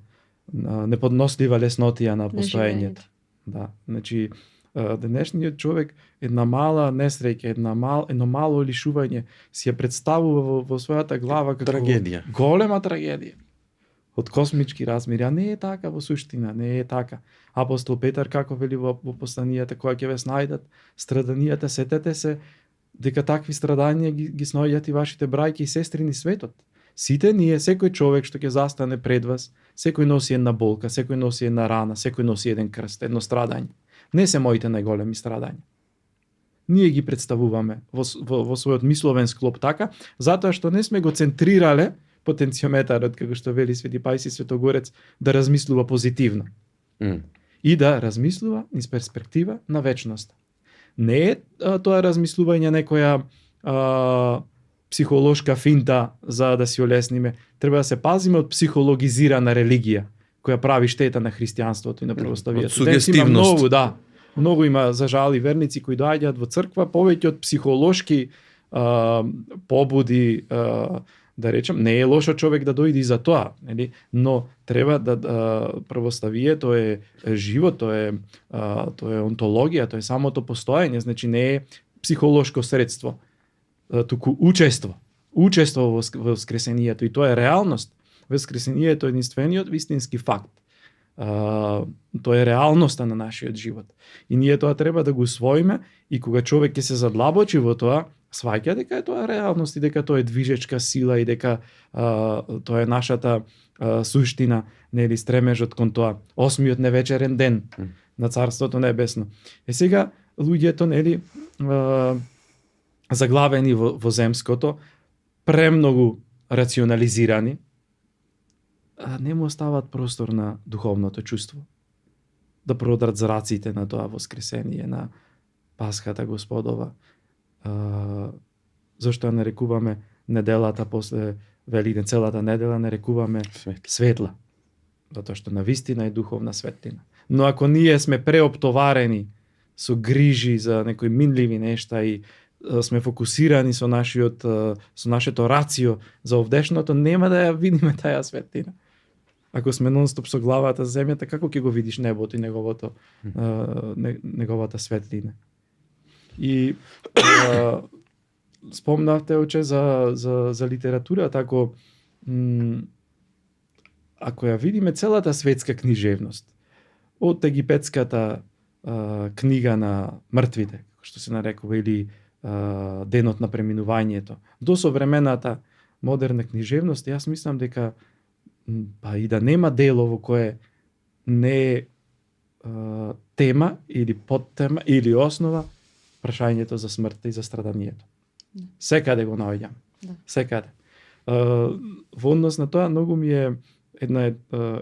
неподнослива леснотија на постоењето. Да, значи денешниот човек една мала несреќа, едно мало лишување си ја представува во својата глава како трагедија. Голема трагедија. Од космички размери, а не е така во суштина, не е така. Апостол Петар како вели во посланијата, кога ќе ве снајдат страданијата, сетете се дека такви страдања ги сноѓат и вашите браќи и сестри низ светот. Сите ние, секој човек што ќе застане пред вас, секој носи една болка, секој носи една рана, секој носи еден крст, едно страдање. Не се моите најголеми страдања. Ние ги представуваме во својот мисловен склоп така, затоа што не сме го центрирале потенциометарот, како што вели Свети Паисий Светогорец, да размислува позитивно. И да размислува низ перспектива на вечноста. Не е тоа размислување некоја психолошка финта за да си олесниме. Треба да се пазиме од психологизирана религија, која прави штета на христијанството и на православието. Од сугестивност. Многу има, за жали, верници кои доаѓаат во црква повеќе од психолошки побуди, да речем, не е лошо човек да дојде и за тоа, нели? Но треба да православието е живот, тоа е онтологија, тоа е самото постоење, значи не е психолошко средство, туку учество во воскресението, и тоа е реалност. Воскресението е единствениот вистински факт. Тоа е реалноста на нашиот живот. И ние тоа треба да го усвоиме, и кога човек ќе се задлабочи во тоа, сваќа дека е тоа реалност и дека тоа е движечка сила и дека тоа е нашата суштина, нели, стремежот кон тоа. 8-миот невечерен ден на Царството небесно. Сега луѓето, нели, заглавени во земското, премногу рационализирани, не му остават простор на духовното чувство. Да продрат зраците на тоа воскресение, на Пасхата Господова. Зошто ја нарекуваме неделата после Великден, целата недела нарекуваме светла. Затоа што навистина е духовна светлина. Но ако ние сме преоптоварени со грижи за некои минливи нешта и сме фокусирани со нашето рацио за овдешното, нема да ја видиме таа светлина. Ако сме нонстоп со главата за земјата, како ќе го видиш небото и неговата светлина? И спомнавте, оче, за литературата, ако ја видиме целата светска книжевност, од египетската книга на мртвите, што се нарекува, или денот на преминувањето, до современата модерна книжевност, јас мислам дека па и да нема дело во кое не е тема или подтема или основа прашањето за смртта и за страданието. Секаде го наоѓам. Секаде. Во однос на тоа, многу ми е една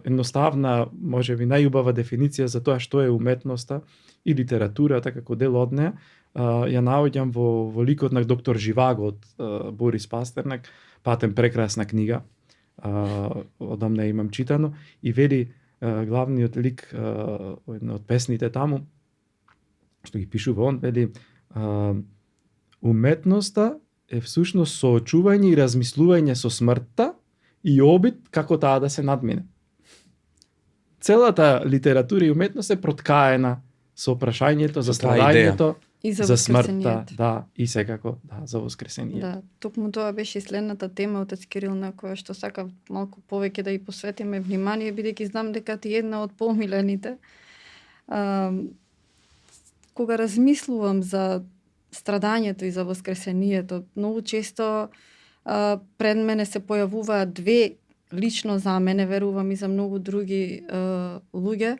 едноставна, можеби најубава дефиниција за тоа што е уметноста и литературата како дел од неа. Ја наоѓам во ликот на доктор Живаго од Борис Пастернак, Патем прекрасна книга, одамна имам читано, и вели главниот лик од песните таму, што ги пишува он, вели уметноста е всушност соочување и размислување со смртта и обид како таа да се надмине. Целата литература и уметност е проткаена со прашањето за страдањето, И за смртта, воскресението. да, и секако, да, за воскресението. Да, токму тоа беше и следната тема отец Кирил на која што сакав малку повеќе да ја посветиме внимание, бидејќи знам дека ти е една од помилените. Кога размислувам за страдањето и за воскресението, многу често пред мене се појавуваат две, лично за мене, верувам и за многу други луѓе,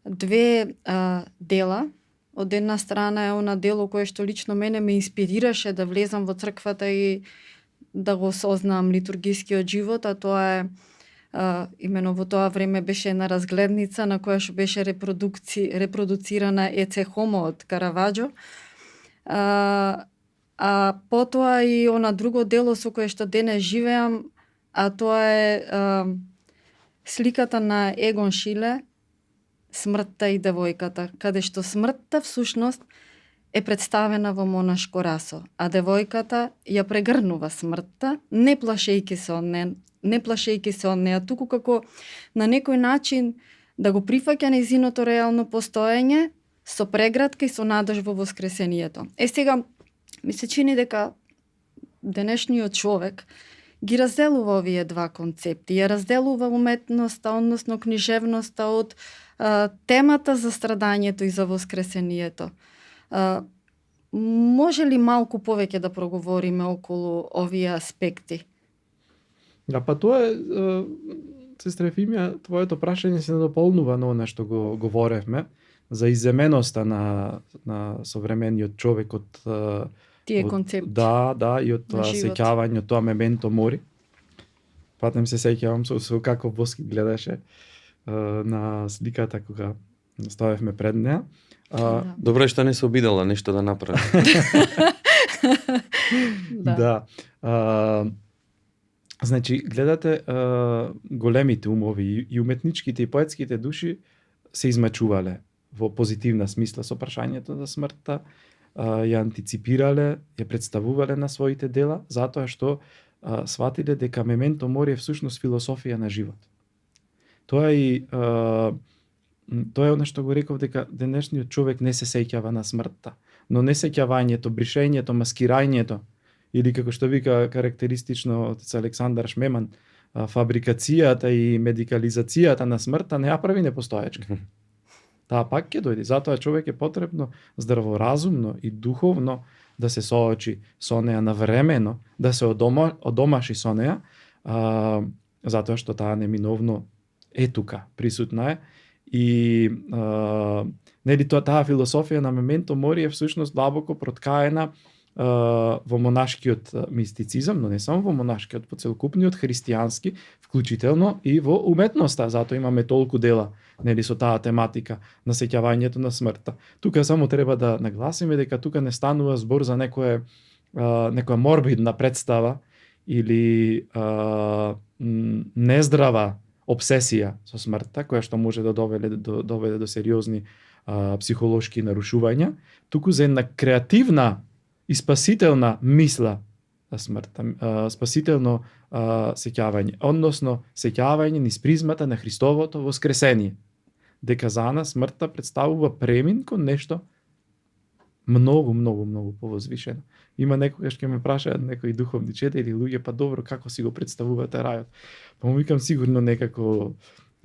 две дела. Од една страна е она дело кое што лично мене ме инспирираше да влезам во црквата и да го сознам литургискиот живот, а тоа е имено во тоа време беше една разгледница на која што беше репродуцирана Еце Хомо од Караваџо. А потоа и она друго дело со кое што денес живеам, а тоа е сликата на Егон Шиле, Смртта и девојката, каде што смртта всушност е представена во монашко расо, а девојката ја прегрнува смртта, не плашејќи се од неа, туку како на некој начин да го прифаќа нејзиното реално постоење со преградка и со надеж во воскресението. Сега ми се чини дека денешниот човек ги разделува овие два концепти. Ја разделува уметноста, односно книжевноста од темата за страдањето и за воскресението. Може ли малку повеќе да проговориме околу овие аспекти? Да, па тоа е, сестра Ефимија, твоето прашање се надополнува на она што го говоревме за иземеноста на современиот човек од Тие концепти. Да, и од тоа сеќавање, од тоа мементо мори. Патем се сеќавам со како Боски гледаше на сликата кога ставевме пред неа. Добро е што не се обидела нешто да направи. Да. Значи, гледате, големите умови и уметничките и поетските души се измачувале во позитивна смисла со прашањето за смртта, ја антиципирале, ја представувале на своите дела, затоа што сватиле дека мементо мори е всушност философија на живот. Тоа е она што го реков, дека денешниот човек не се сеќава на смртта, но не сеќавањето, бришењето, маскирањето, или како што вика карактеристично отец Александар Шмеман, фабрикацијата и медикализацијата на смртта не ја прави непостоечка. Таа пак ќе дојде, затоа човек е потребно здраворазумно и духовно да се соочи со неа навремено, да се одомаши со неа, затоа што таа неминовно е тука, присутна е. И нели таа философија на мементо мори е всушност длабоко проткаена во монашкиот мистицизам, но не само во монашкиот, по целокупниот христијански, вклучително и во уметноста, затоа имаме толку дела нели со таа тематика на сеќавањето на смртта. Тука само треба да нагласиме дека тука не станува збор за некоја морбидна представа или нездрава обсесија со смртта, која што може да доведе до сериозни психолошки нарушувања, туку за една креативна и спасителна мисла за смртта, спасително сеќавање, односно сеќавање низ призмата на Христовото воскресение. Дека за нас смртта представува премин кон нешто многу повозвишено. Има некогаш ќе ме прашаат некои духовни четели луѓе, па добро, како си го представувате рајот? Па му викам сигурно некако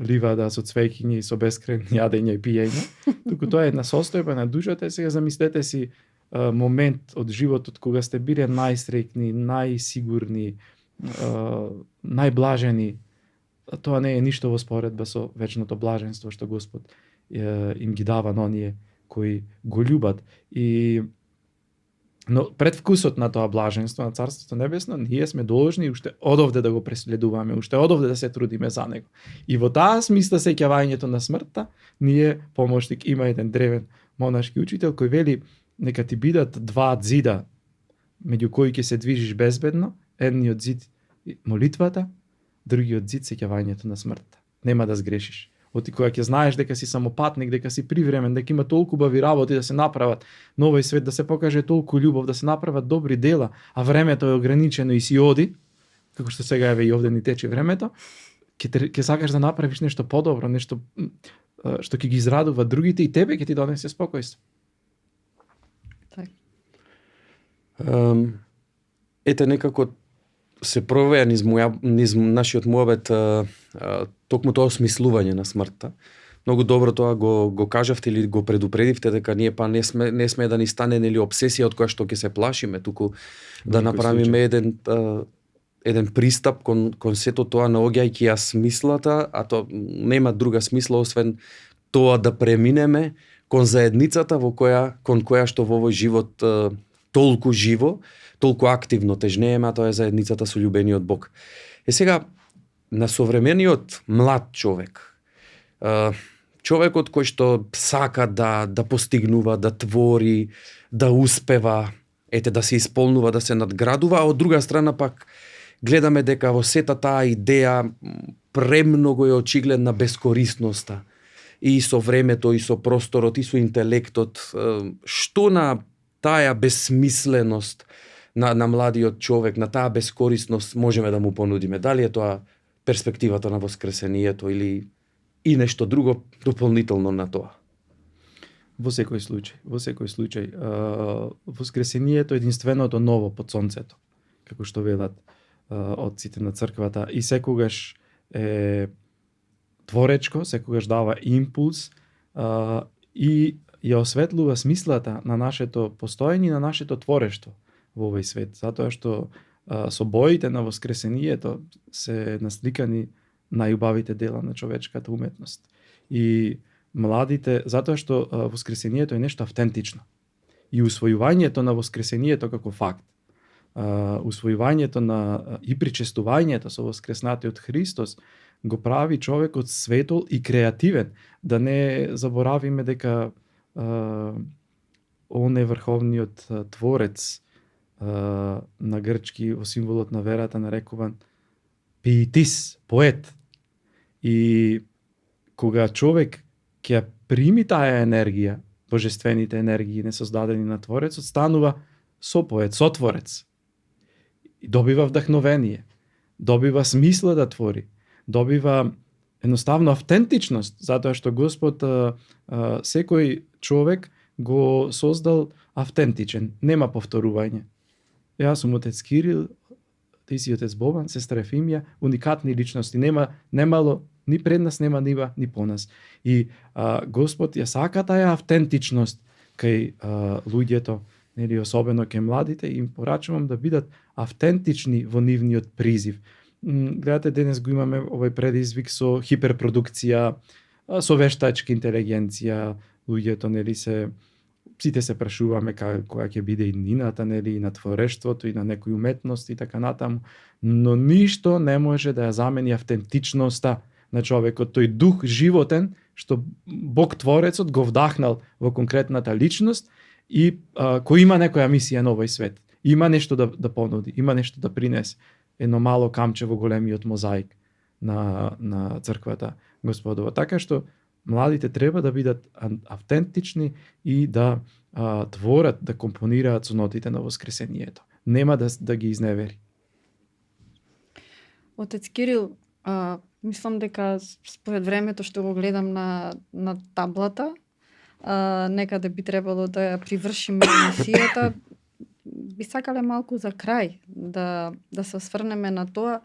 ливада со цвеќиња и со бескрајни јадење и пиење. Туку тоа е една состојба на душата. Сега замислете си момент од животот кога сте биле најсреќни, најсигурни, најблажени. Тоа не е ништо во споредба со вечното блаженство што Господ им ги дава на оние кои го љубат. Но пред вкусот на тоа блаженство, на Царството Небесно, ние сме должни уште одовде да го преследуваме, уште одовде да се трудиме за него. И во таа смисла сеќавањето на смртта, ние, помошник, има еден древен монашки учител кој вели нека ти бидат два зида меѓу кои ќе се движиш безбедно, едниот зид молитвата, другиот зид сеќавањето на смртта. Нема да сгрешиш. оти кога ќе знаеш дека си самопатник, дека си привремен, дека има толку убави работи да се направат на овој свет, да се покаже толку љубов, да се направат добри дела, а времето е ограничено и си оди, како што сега еве и овде ни тече времето, ќе сакаш да направиш нешто подобро, нешто што ќе ги израдува другите и тебе ќе ти донесе спокојство. Ете некако се провеа низ нашиот муабет токму тоа осмислување на смртта. Многу добро тоа го кажавте или го предупредивте дека ние па не сме да ни стане нели обсесија од која што ќе се плашиме, туку да направиме еден пристап кон сето тоа, наоѓајќи ја смислата, а тоа нема друга смисла освен тоа да преминеме кон заедницата кон која што во овој живот толку живо, толку активно тежнееме, а тоа е заедницата со љубениот Бог. Сега, на современиот млад човек, човекот кој што сака да постигнува, да твори, да успева, да се исполнува, да се надградува, а од друга страна пак гледаме дека во сета таа идеја премногу е очигледна бескорисноста и со времето, и со просторот, и со интелектот. Што на таа безсмисленост на младиот човек, на таа бескорисност можеме да му понудиме? Дали е тоа перспективата на воскресението или и нешто друго дополнително на тоа? Во секој случај, воскресението е единственото ново под сонцето, како што велат отците на црквата, и секогаш е творечко, секогаш дава импулс и ја осветлува смислата на нашето постоење и на нашето творештво во овој свет, затоа што со боите на воскресението се насликани најубавите дела на човечката уметност. И младите, затоа што воскресението е нешто автентично. И усвојувањето на воскресението како факт, усвојувањето на и причестувањето со воскреснатиот Христос го прави човекот светол и креативен. Да не заборавиме дека он е врховниот творец на грчки во символот на верата нарекуван поетис, поет. И кога човек ќе прими таа енергија, божествените енергии несоздадени на Творецот, станува сопоет, сотворец. И добива вдахновение, добива смисла да твори, добива едноставно автентичност, затоа што Господ секој човек го создал автентичен, нема повторување. Јас сум отец Кирил, ти си отец Бобан, сестра Ефимија, уникатни личности, немало ни пред нас, нема ни по нас. И Господ ја сака таа автентичност кај луѓето, нели особено кај младите, им порачувам да бидат автентични во нивниот призив. Гледате, денес го имаме овој предизвик со хиперпродукција, со вештачка интелигенција, луѓето нели сите се прашуваме која ќе биде иднината, нели, и на творештвото, и на некои уметности и така натаму, но ништо не може да ја замени автентичноста на човекот, тој дух животен што Бог Творецот го вдахнал во конкретната личност и кој има некоја мисија на овој свет. Има нешто да понуди, има нешто да принесе. Едно мало камче во големиот мозаик на црквата Господова. Така што младите треба да бидат автентични и да творат, да компонираат со нотите на воскресението. Нема да ги изневери. Отец Кирил, мислам дека според времето што го гледам на таблата, некаде би требало да ја привршиме емисијата. Би сакале малку за крај да се осврнеме на тоа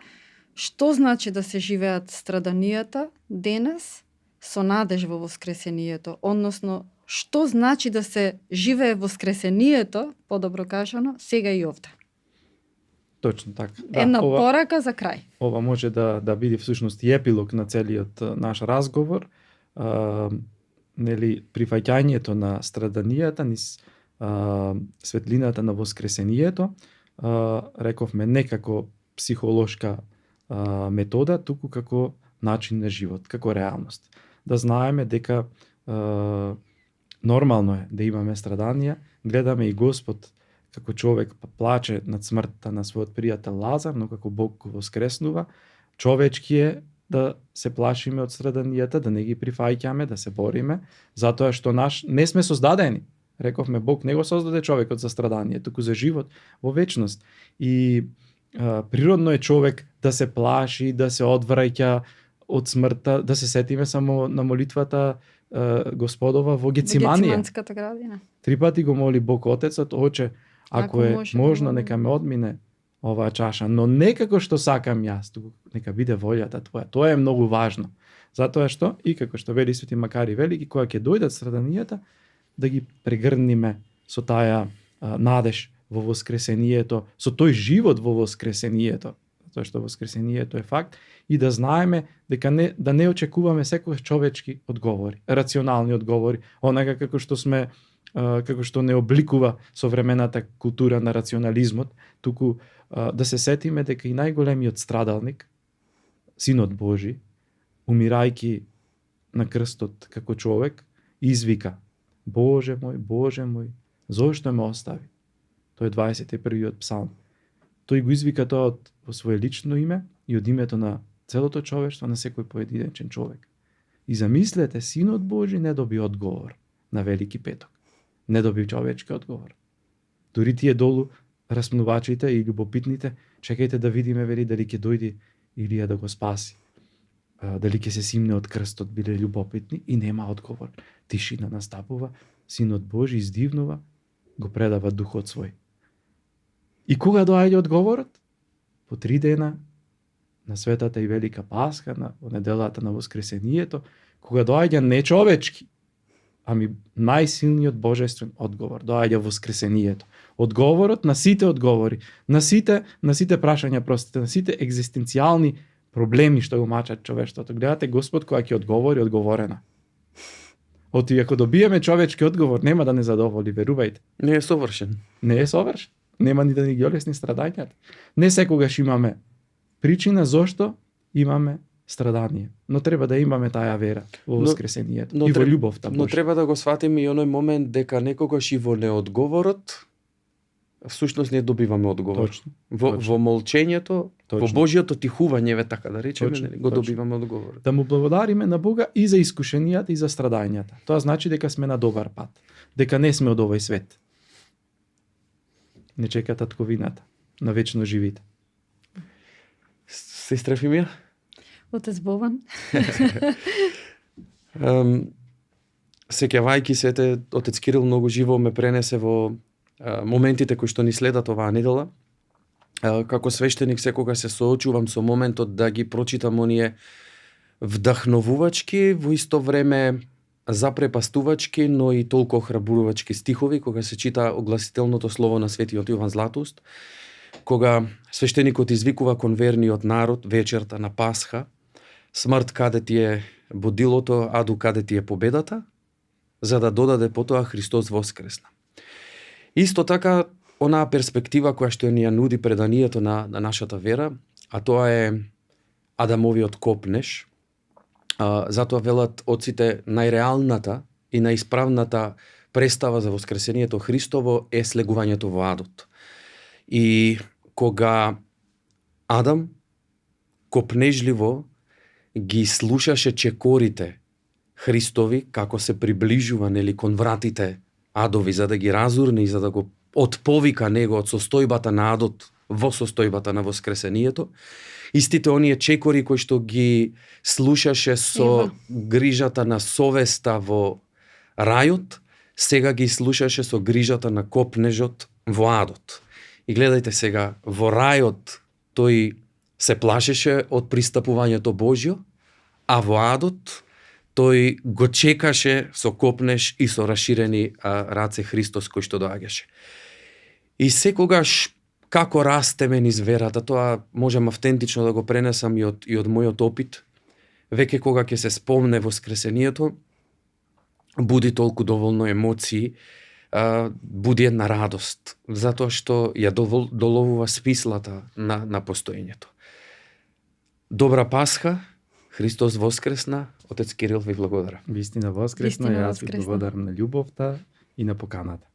што значи да се живеат страданијата денес со надеж во воскресението, односно што значи да се живее воскресението, подобро кажано, сега и овде. Точно така. Една порака за крај. Ова може да биде всушност и епилог на целиот наш разговор. Нели, прифаќањето на страданијата низ светлината на воскресението, рековме не како психолошка метода, туку како начин на живот, како реалност. Да знаеме дека нормално е да имаме страданија, гледаме и Господ како човек плаче над смртта на својот пријател Лазар, но како Бог го воскреснува, човечки е да се плашиме од страданијата, да не ги прифаќаме, да се бориме, затоа што не сме создадени. Рековме, Бог не го создаде човекот за страдание, туку за живот во вечност. И природно е човек да се плаши, да се одвраќа од смртта, да се сетиме само на молитвата Господова во Гециманија. Гециманската градина. 3 пати го моли Бог Отецот, Оче, ако е можно, нека ме одмине оваа чаша, но не како што сакам јас, туку нека биде волјата Твоја. Тоа е многу важно. Затоа што, и како што вели Свети Макари Велики, кога ќе дојдат страданијата, да ги прегрниме со таа надеж во воскресението, со тој живот во воскресението, затоа што воскресението е факт, и да знаеме дека да не очекуваме секој човечки одговори, рационални одговори, онака како што не обликува современата култура на рационализмот, туку да се сетиме дека и најголемиот страдалник, Синот Божи, умирајки на крстот како човек, извика: Боже мој, зошто ме остави? Тој е 21-иот псалм. Тој го извика тоа во свое лично име и од името на целото човештво, на секој поединечен човек. И замислете, Синот Божи не доби одговор на Велики петок. Не доби човечки одговор. Дури тие долу распнувачите и љубопитните, чекајте да видиме вели дали ќе дојде Илија да го спаси. Дали ќе се симне од крстот, биле љубопитни и нема одговор. Тишина настапува, Синот Божи издивнува, го предава духот свој. И кога доаѓа одговорот? По 3 дена на Светата и Велика Пасха, во неделата на Воскресението, кога доаѓа нечовечки, ами најсилниот божествен одговор, доаѓа Воскресението. Одговорот на сите одговори, на сите прашања, на сите екзистенцијални проблеми што го мачат човештвото. Гледате, Господ кога ќе одговори, одговорена. Оти ако добиеме човечки одговор, нема да не задоволи, верувајте. Не е совршен. Не е совршен. Нема ни да ни ги олесни страдањата. Не секогаш имаме причина зошто имаме страдание. Но треба да имаме таа вера во Воскресението и во љубовта Божја. Но треба да го сватиме и оној момент дека некогаш и во неодговорот всушност не добиваме одговор. Точно. Во молчењето, во Божјото тихување, така да речеме, го добиваме одговор. Да му благодариме на Бога и за искушенијата и за страдањата. Тоа значи дека сме на добар пат, дека не сме од овој свет. Не чека татковината на вечно живите. Сестра Ефимија? Отец Бован. Сеќавајќи се, отец Кирил многу живо ме пренесе во моментите кои што ни следат оваа недела. Како свештеник секогаш се соочувам со моментот да ги прочитам оние вдахновувачки, во исто време запрепастувачки, но и толку охрабрувачки стихови, кога се чита огласителното слово на светиот Јован Златуст, кога свештеникот извикува кон верниот народ вечерта на Пасха: смрт каде ти е бодилото, аду каде ти е победата, за да додаде потоа Христос воскресна. Исто така, онаа перспектива која што ни ја нуди преданието на нашата вера, а тоа е Адамовиот копнеж. Затоа велат отците, најреалната и најисправната представа за воскресението Христово е слегувањето во адот. И кога Адам копнежливо ги слушаше чекорите Христови како се приближува кон вратите адови, за да ги разурне и за да го отповика него од состојбата на адот во состојбата на воскресението, истите оние чекори кои што ги слушаше со грижата на совеста во рајот, сега ги слушаше со грижата на копнежот во адот. И гледајте сега, во рајот тој се плашеше од пристапувањето Божјо, а во адот тој го чекаше со копнеж и со расширени раце Христос кој што доаѓаше. И секогаш како растеме низ верата, тоа можам автентично да го пренесам и од мојот опит, веќе кога ќе се спомне воскресението, буди толку доволно емоции, буди една радост, затоа што ја доловува смислата на постоењето. Добра Пасха, Христос воскресна, отец Кирил ви благодарам. Вистина воскресна, јас ви благодарам на љубовта и на поканата.